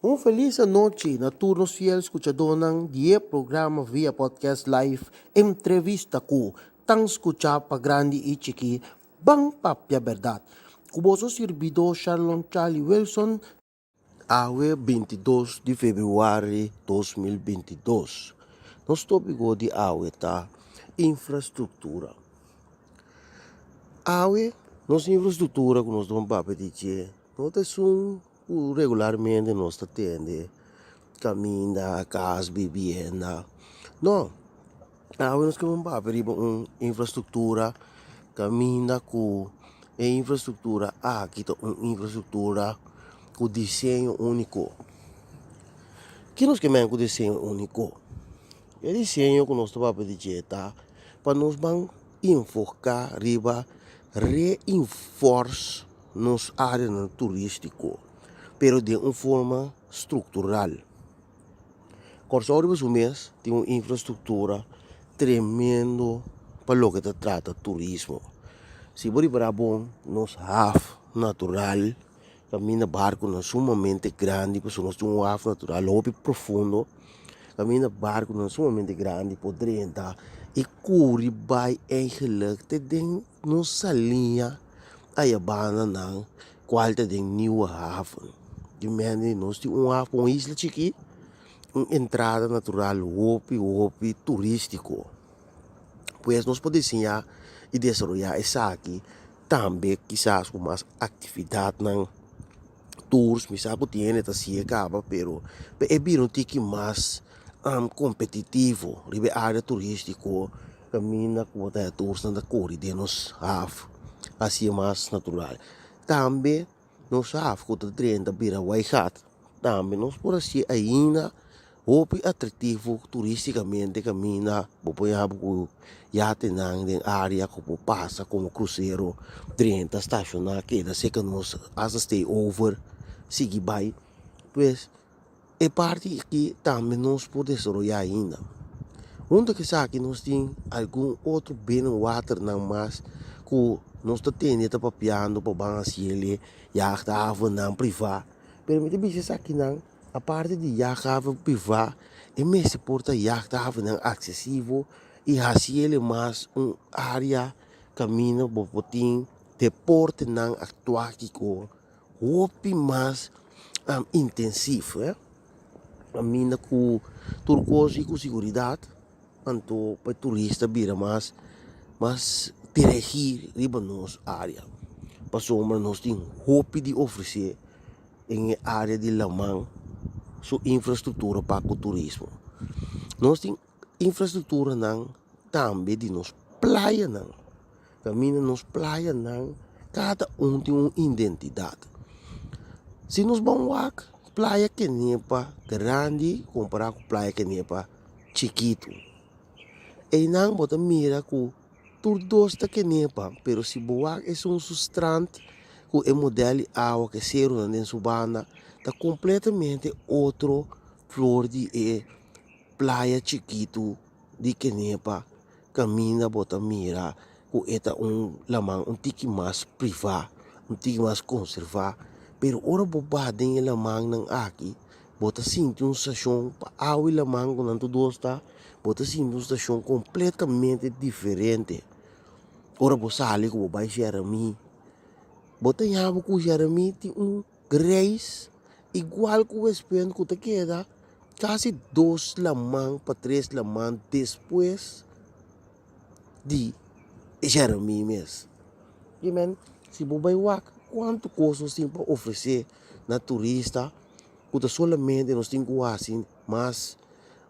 Un felis anochi na tur nos fiel skuchadónan di e programa via podcast live Entrevista ku tan skuchá pa grandi i chikí Ban Papia Bèrdat ku boso sirbidó Sharlon Charlie Wilson. Awe 22 di febrüari 2022. Nos tópiko di awe ta infrastruktura. Awe nos infrastruktura ku nos ta papia di dje no ta esun ku regularmente nos ta tende kaminda, kas, bibienda. No, awe nos ke papia riba un infrastruktura kaminda ku e infrastruktura aki ta un infrastruktura ku diseño úniko. Ki nos ke men ku diseño úniko? E diseño ku nos ta papia di dje ta pa nos ban enfoká riba reinfòrs nos áreanan turístiko, pero den un forma struktural. Kòrsou riba su mes tin un infrastruktura tremendo pa loke ta trata turismo. Si bo ripará bon, nos haf natural Kaminda barkunan sumamente grandi pasobra nos tin un waf natural hopi profundo. Kaminda barkunan sumamente grandi por drenta i kuri bai eigenlijk te den nos saliña aya bandanan kual ta den Nieuwe Haven. Di mende nos tin un haf un isla chikí un entrada natural hopi hopi turístiko. Pues nos por diseñá i desaroyá esaki tambe kisas ku mas aktividatnan, tours, mi sa ku tin hende ta si'e kaba pero pa e bira un tiki mas kompetitivo riba e área turístiko kaminda ku bo ta haña toursnan ta kore den nos haf hasié mas natural. Tambe nos haf ku ta drenta bira Waigat tambe nos por hasié ainda Hopi atraktivo turistikamente kaminda bo por yaba ku yatenan den área ku por pasa komo krusero drenta stashoná keda serka nos hasta stay over sigui bai. Pues e parti aki tambe nos por desaroyá ainda. Hunto ku esaki nos tin algun otro binnenwaternan mas ku nos ta tende ta papiando pa ban hasiel e yachthavennan privá pero mi ta bisa esakinan. Aparte di yachthaven privá, e mester por ta yachthavennan aksesivo i hasiel mas un área kaminda bo por tin deportenan akuátiko hopi mas intensivo, kaminda ku tur kos i ku seguridat anto pa e turista bira mas mas dirigí riba nos área pasobra nos tin hopi di ofresé. den e área di laman su infrastruktura pa ku turismo. Nos tin infrastrukturanan tambe di nos playanan. Kaminda nos playanan kada un tin un identidat. Si nos ban wak playa Kenepa grandi kompará ku playa Kenepa chikitu. Einan bo ta mira ku. Tur dos ta kenepa, pero si bo wak esun su strand ku e model di awa ku e serunan den su banda ta kompletamente otro flor di e playa chikitu di Kenepa kaminda bo ta mira ku e ta un laman un tiki mas privá, un tiki mas konservá, pero ora bo baha den e lamannan aki Bo ta sinti un sashon pa awa i laman ku nan tur dos ta, bo ta sinti un sashon kompletamente diferente. Ora bo sali ku bo bai Jeremi, bo ta yama ku Jeremi tin un greis igual ku Westpunt ku ta keda kasi dos laman pa tres laman despues di Jeremi mes. Si bo bai wak kuantu kos nos tin pa ofresé na turista. Ku ta solamente nos tin ku hasi mas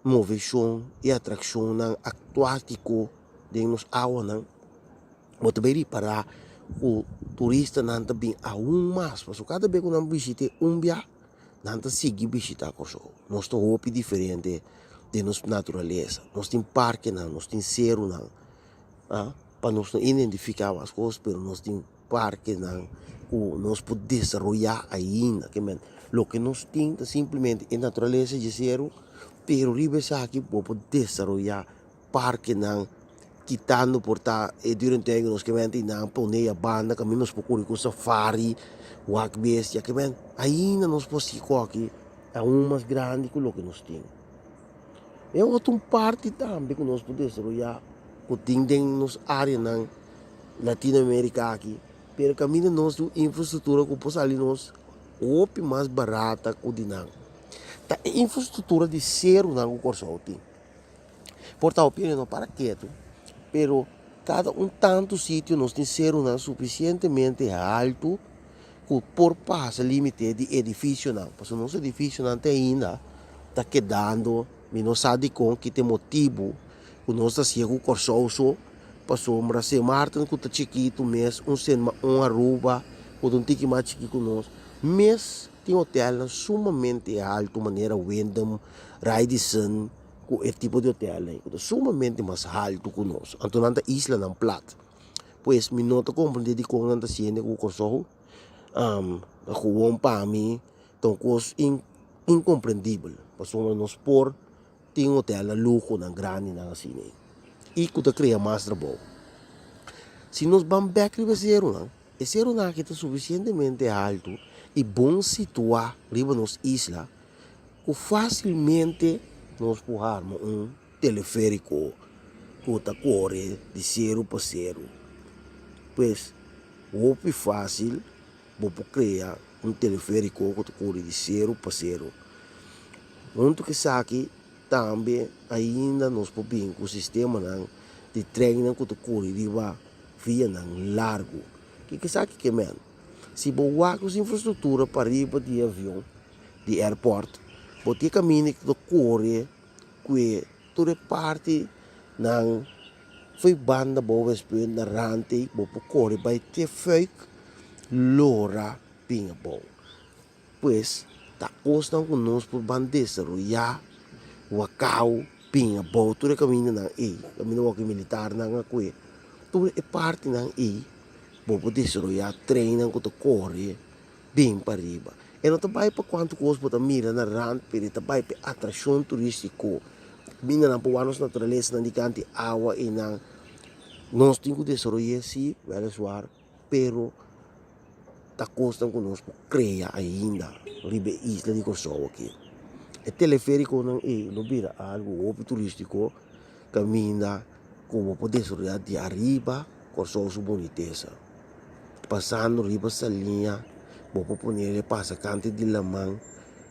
moveshon i atrakshonnan akuátiko den nos awanan, bo ta bai ripará ku turistanan ta bin aun mas pasobra kada bes ku nan bishit'é un bia nan ta sigui bishitá Kòrsou. Nos ta hopi diferente den nos naturalesa, nos tin parkenan, nos tin serunan pa nos no identifiká mas kos pero nos tin. Parkenan ku nos por desaroyá ainda. Ke men, loke nos tin ta simplemente e naturalesa dje seru, pero riba esaki bo por desaroyá parkenan kitando por ta e durentuin ku nos ke men tin nan pone e banda kaminda nos por kore ku safari, wak bestia. Ke men, ainda nos por sigui ku aki. aun mas grandi ku loke nos tin. E otro un parti tambe ku nos por desaroyá ku tin den nos áreanan Latino Amerika aki, pero kaminda nos tin un infrastruktura ku por sali nos hopi mas barata ku di nan. Ta e infrastruktura di serunan ku Kòrsou tin. Por ta hopi hende no para ketu, pero kada un tantu sitio nos tin serunan sufisientemente haltu ku por pasa limite di edifisionan. Pasobra nos edifisionan te ainda ta kedando, mi no sa dikon ki ta e motibu ku nos ta hasié ku Kòrsou so, pasobra Sint Maarten ku ta chikitu mes, un Sint un Aruba ku ta un tiki mas chikí ku nos mes tin hotelnan sumamente haltu manera Wyndham, Radisson. Ku e tipo di hotelnan ku ta sumamente mas haltu ku nos. Anto nan ta islanan plat. Pues mi no ta komprendé dikon nan ta hasiendo ku Kòrsou. Gewoon pa mi ta un kos inkomprendibel. Pasobra nos por tin hotelnan luhonan grandinan asina ei. I ku ta krea mas trabou. Si nos ban bèk riba e serunan, e serunan aki ta sufisientemente haltu i bon situá riba nos isla. Ku fásilmente nos por harma un telefériko ku ta kore di seru pa seru. Pues, hopi fásil bo por krea un telefériko ku ta kore di seru pa seru. Huntu ku esaki tambe ainda nos por bin ku sistemanan di treinnan ku ta kore riba vianan largu. Kiko esaki ke men? Si bo wak nos infrastruktura pariba di avion, di airport, bo tin e kaminda ku ta kore ku e tur e parti nan fo'i banda bo Westpunt na rant ei bo por kore bai te Fuik lora bin abou. Pues ta kosnan ku nos por ban desaroyá Wakao bin abou tur e kamindanan ei kaminda wòrdu militarnan a kue tur e partinan ei bo por desaroyá treinnan ku ta kore bin pa riba. E no ta bai pa kuantu kos bo ta mira na rand, pero e ta bai pa e atrashon turístiko. Kaminda nan por wak nos naturalesanan di kanti awa einan. Nos tin ku desaroy'é sí, wèliswar, pero ta kosnan ku nos por krea ainda riba e isla di Kòrsou aki. E teleferikonan ei lo bira algu hopi turístiko kaminda ku bo por desaroyá di ariba Kòrsou su bunitesa. Pasando riba saliña bo por pone el pasa kante di laman,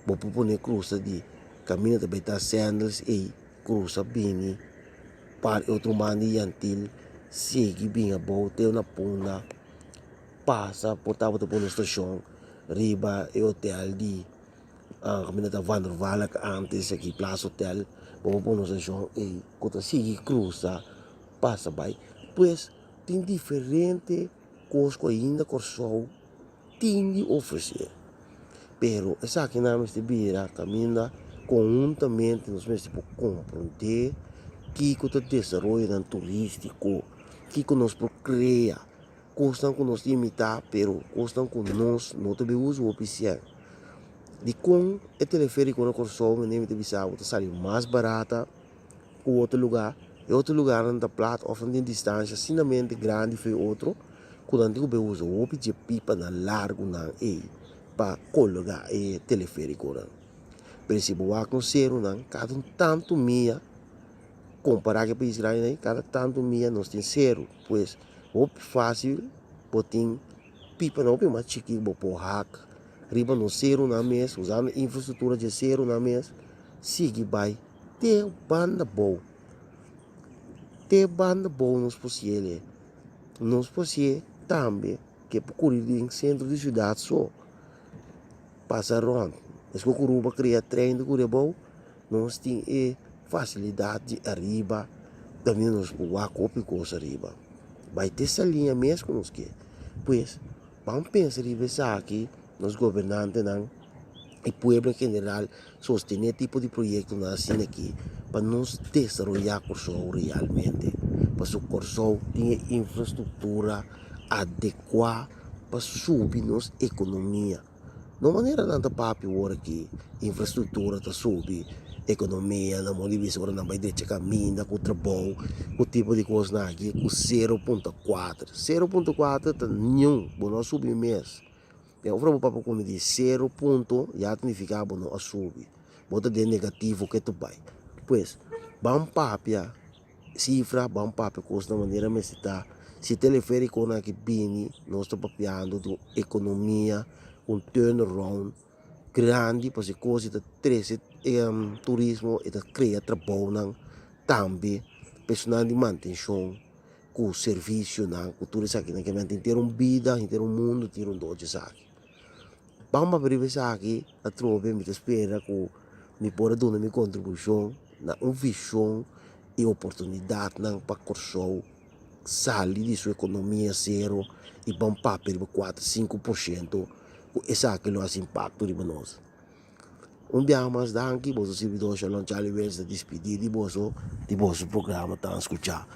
bo por pone krusa di kaminda ta bai ta Sandals ei krusa bini par e otro banda di Yantil sigui bin abou te na Punda pasa por tabata pone stashon riba e hotel di kaminda ta Van der Valk antes aki Plaza Hotel bo por pone un stashon ei ku ta sigui krusa pasa bai pues. Tin diferente kos ku ainda Kòrsou tin di ofresé, pero esakinan mester bira kaminda konhuntamente nos mester por komprondé kiko ta desaroyonan turístiko, kiko nos por krea, kosnan ku nos ta imitá pero kosnan ku nos no ta bin usa hopi sièn. Dikon e telefériko na Kòrsou mi ta bisa bo ta sali mas barata? Ku otro lugá, e otro lugánan ta plat òf nan tin distansha asinamente grandi for e otro ku nan tin ku bai usa hopi dje pipanan largunan ei pa kologá e teleferikonan. Pero si bo wak nos serunan kada un tantu mia kompará ku e pais grandinan ei kada tantu mia nos tin seru, pues hopi fásil bo tin pipanan hopi mas chikí ku bo por hak riba nos serunan mes usando infrastruktura dje serunan mes sigui bai. Te banda bou, te banda bou nos por siele. Nos por sie tambe ke por kuri den sentro di siudat so, pasa rònt. Esku ku Aruba kria trein ta kuri abou, nos tin e fasilidat di ariba kaminda nos por wak hopi kos ariba. Bai te Saliña mes ku nos ke. Pues, ban pensa riba esaki nos gobernantenan. E pueblo en general sostené tipo di proyektonan asina aki pa nos desaroyá Kòrsou realmente. Pasobra Kòrsou tin e infrastruktura adekuá pa subi nos ekonomia. No manera nan ta papia awor aki infrastruktura ta subi ekonomia nan por di bisa ora nan bai drecha kaminda ku trabou ku tipo di kosnan aki ku sero punto kuater. Sero punto kuater ta niun bo no a subi mes. Den ora bo papia ku mi di sero punto ya ta nifiká bo no a subi. Bo ta den negativo ke ta bai. Pues, ban papia sifra, ban papia kos na manera mester ta. Si teleferikonan aki bini, nos ta papiando di un ekonomia, un turnaround grandi pasobra e kos ta trese turismo, e ta krea trabounan tambe, personal di mantenshon ku servisionan ku tur esakinan ke mester henter un bida, henter un mundu tin rondó dje esaki. Ban papia riba esaki atrobe mi ta spera ku mi por a duna mi kontribushon na un vishon i oportunidatnan pa Kòrsou sali di su ekonomia sero i ban papia riba kuater 5% ku esaki lo hasi impakto riba nos. Un biaha mas danki, boso sirbidor Shalom Charlie Wells ta dispidí di boso di boso programa Tan Skuchá.